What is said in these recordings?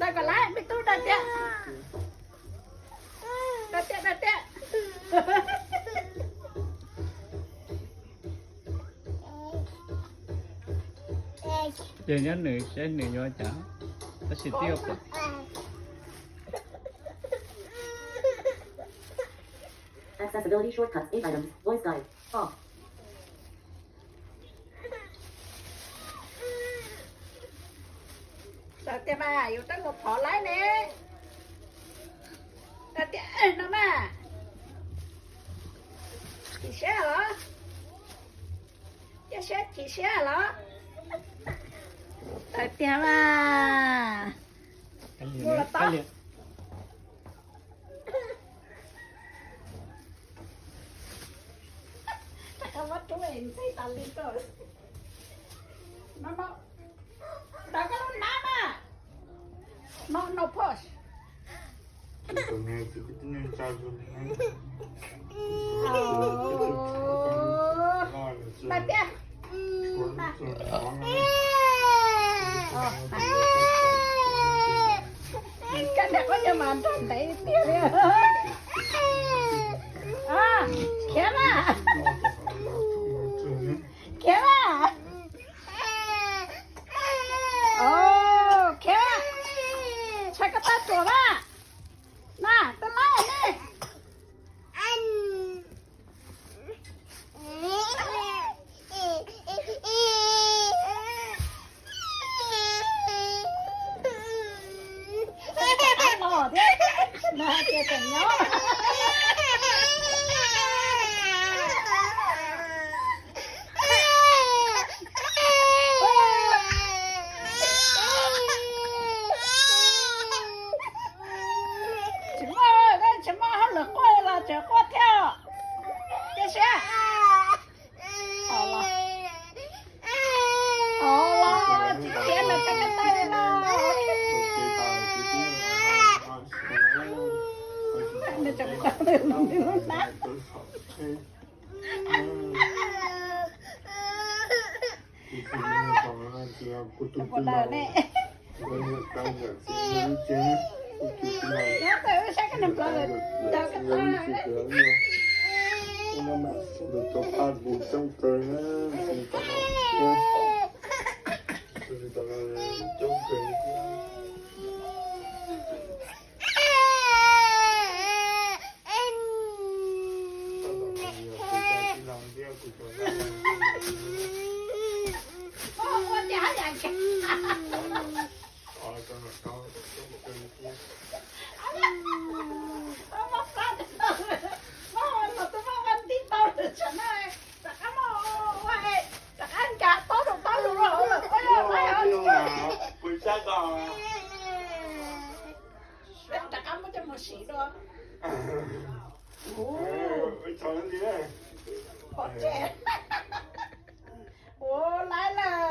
Tau kom lawm, me tub, da tiab. Da tiab, da tiab. Ces nyob nws saib nws yuav cas, tab sis twb yuav pom. Accessibility shortcuts, eight items, voice guide, off. Txawm tias mas yus twb mus phov laib ne. Txawm tias no mas chim siab los, cia siab chim siab los. Txawm tias mas mus los tau. Rov qab muab rub ntxig tas li ko. No, no, rov qab lub hnab mas. No, no push. Tag tiag. Koj niam koj nyob mas nrog ntev tiag li. Khiav mas. Khiav mas. Khiav mas. Tshaj koj tab tsuas mas. Na, tus laib ne. Los thiab, no hais tias tseem nyob. Tsis muaj, tsis muaj hauj lwm quaj los tseem quaj thiab. Cia siab. Los tsis khiav los tseem ko taw li no. Nws tseem ko taw li no na. Tus pos daws ne. Nyob tawm wb saib koj niag nplawg daws ko taw. Rov qab muab coj mus sim dua. Pov tseg. Ua laib lawm.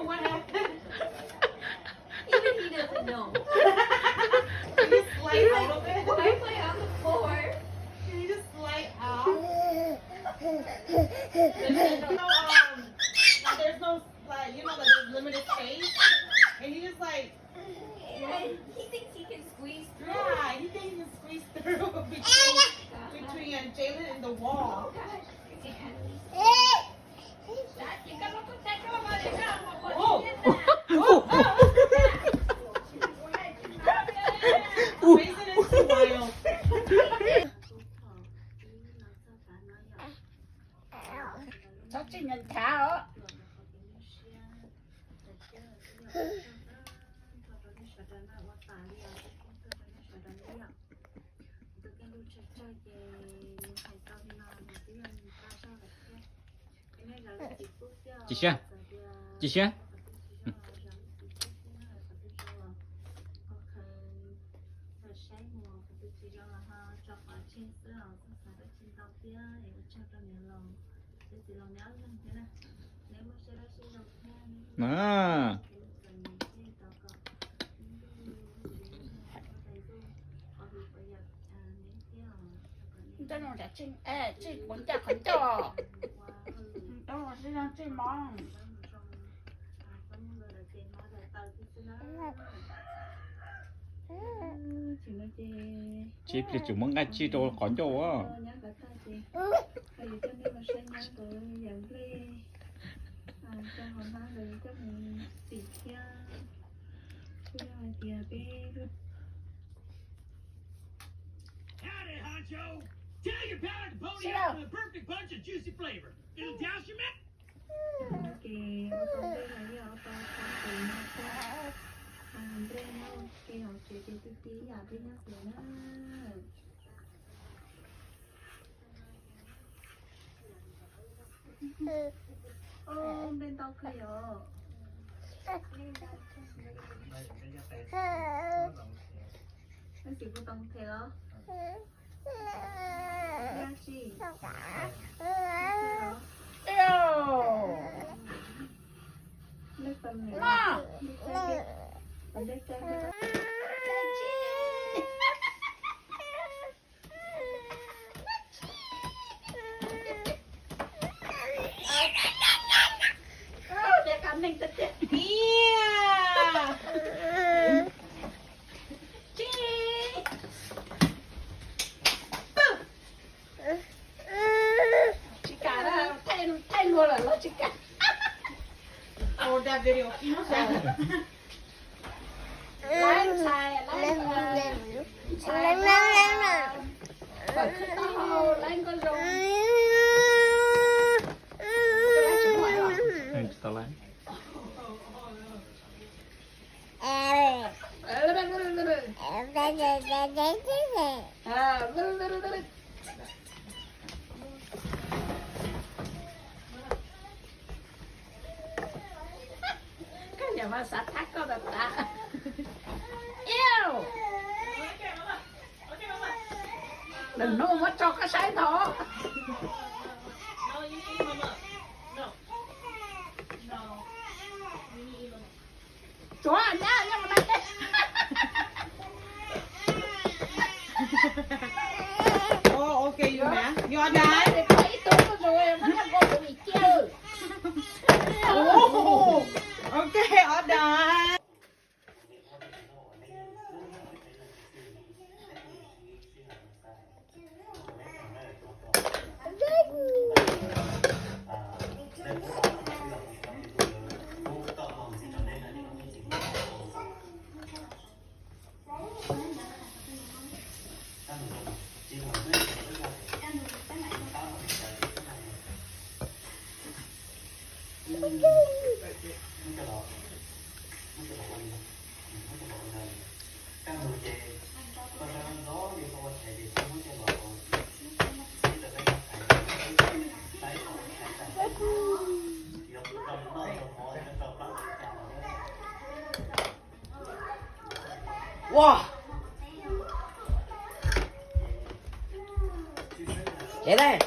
What happened? Even he doesn't know. He just slight a little bit. Why am I on the floor? He just slight out. There's no, um, like, there's no, like, you know that there's limited space, and he just like, yeah, he thinks he can squeeze through. Yeah, he thinks he can squeeze through between, between Jalen and the wall. Txhob txij nyo nchav os. Ci siab, ci siab. Tsis quav ncaj qhov ncauj. Tsis zoo tsis mog. Tsis pliag tseem muab nqaij tsij rau qhov ncauj as. Howdy, Honcho. Tell your pal at the podium for the perfect punch of juicy flavor. It'll douse your mouth. Ces ua tau nplej no yog ua tau tau tus no thiab. Nplej nyob ua ke hauv tsev ces ti ti yam peb nyob xwb na. Nplej ntau kawg yom. Leej twg kuj tau them los? Tsis kam, thaij luag lawm los tsis kam. Laib ntxhais, laib ntxhais, ntxhais, laib nkauj zoo. Tsis tau laib. Koj niam mas xav thab koj tas tas. Iu, lwm hnub muab tso koj saib ntag. Tsuav nyab nyob mus na. Oh, okay, you man. You are done? Ib tug tuaj ntawd, muab nyob nkaus tus nim cia. Oh, okay, all done. Ua, ces dej.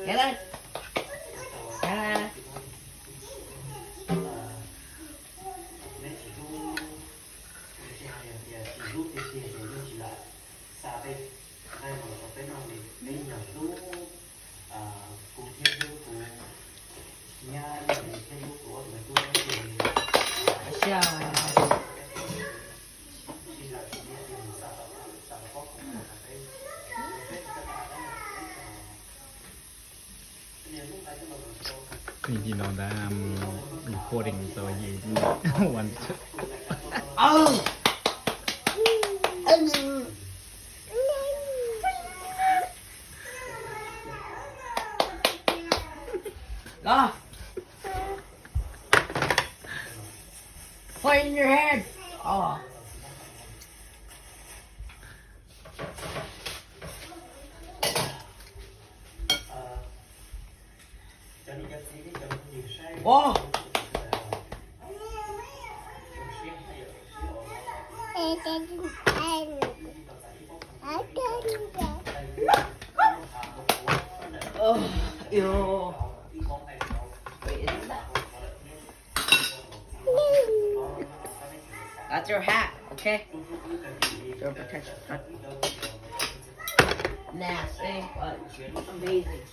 Ces dej. Ces dej. Tij no ntag, recording tau yim wan. Los, put in your head. Oh. Ua, that's your hat, okay? Your protection hat. Nasty, but amazing.